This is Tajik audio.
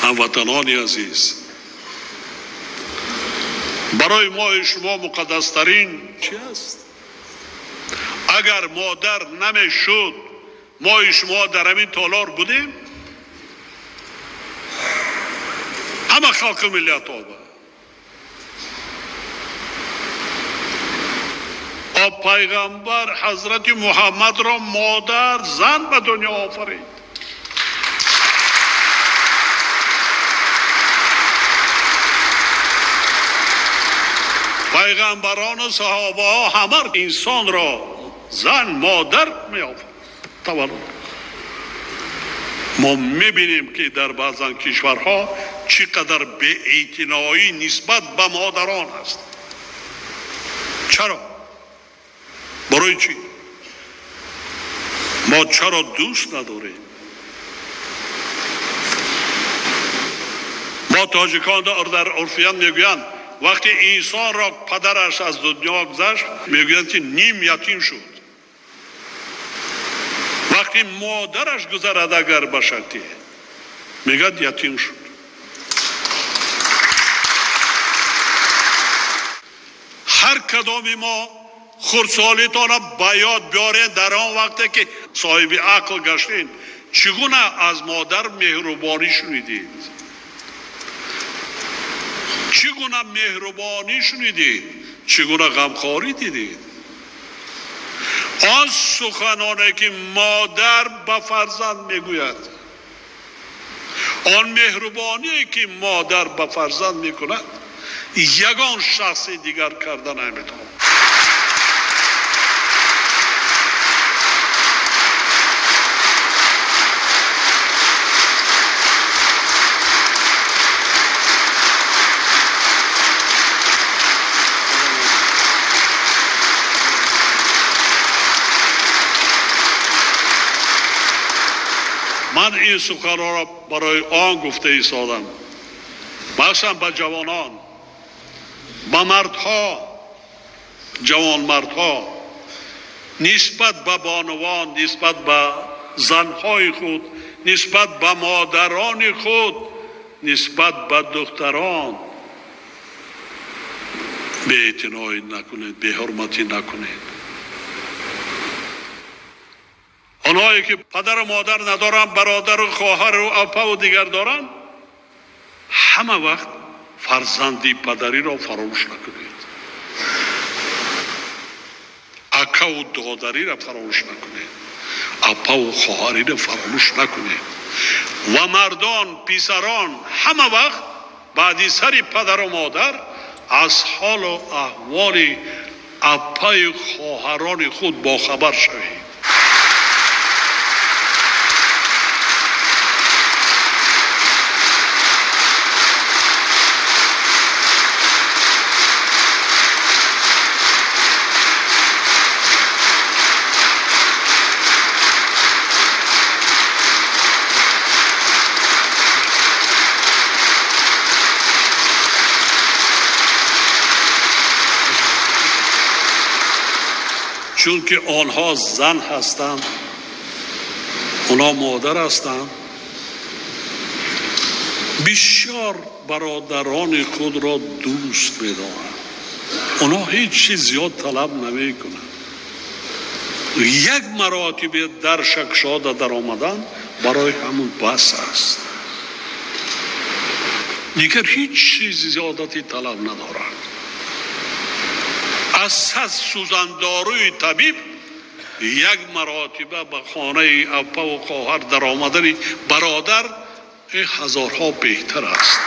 Ҳамватанони азиз, барои мо шумо муқаддастарин чӣ аст? Агар модар намешуд, мо шумо дар ҳамин толор будем? Ҳама халқу миллатҳо пайғамбар Ҳазрати Муҳаммадро модар зан ба дунё офарид. Пайғамбарону саҳобаҳо ҳама инсонро зан модар меофарид, таваллуд. Мо мебинем ки дар баъзан кишварҳо чӣ қадар беэътиноӣ нисбат ба модарон аст. Чаро? Барои чӣ? Мо чаро дӯст надорем? Мо тоҷикон дар урфият мегӯянд, вақте инсонро падараш аз дунё гузашт, мегӯянд ки ним ятим шуд. Вақте модараш гузарад агар ба шарте, мегӯяд ятим шуд. Ҳар кадоми мо хурдсолитонро ба ёд биёред дар он вақте ки соҳиби ақл гаштед, чӣ гуна аз модар меҳрубонӣ шунидед? Чӣ гуна меҳрубонӣ шунидед? Чӣ гуна ғамхорӣ дидед? Он суханоне ки модар ба фарзанд мегӯяд, он меҳрубоние ки модар ба фарзанд мекунад, ягон шахси дигар карда наметавонад. Ман ин суханҳоро барои он гуфта истодам, махсусан ба ҷавонон, ба мардҳо, ҷавонмардҳо, нисбат ба бонувон, нисбат ба занҳои худ, нисбат ба модарони худ, нисбат ба духтарон беэътиноӣ накунед, беҳурматӣ накунед. Онҳое ки падару модар надоранд, бародару хоҳару апаву дигар доранд, ҳама вақт фарзанди падариро фаромӯш накунед, акаву додариро фаромӯш накунед, апаву хоҳариро фаромӯш накунед. Ва мардон, писарон ҳама вақт баъди сари падару модар аз ҳолу аҳволи апаю хоҳарони худ бохабар шавед. Чунки онҳо зан ҳастанд, онҳо модар ҳастанд, бисёр бародарони худро дӯст медоранд. Онҳо ҳеҷ чиз зиёд талаб намекунанд. Як маротиба дар шакшода даромадан барои ҳамун бас аст. Дигар ҳеҷ чиз зиёдатӣ талаб надоранд. Аз сад сӯзандоруи табиб як маротиба ба хонаи апаву хоҳар даромадани бародар ҳазорҳо беҳтар аст.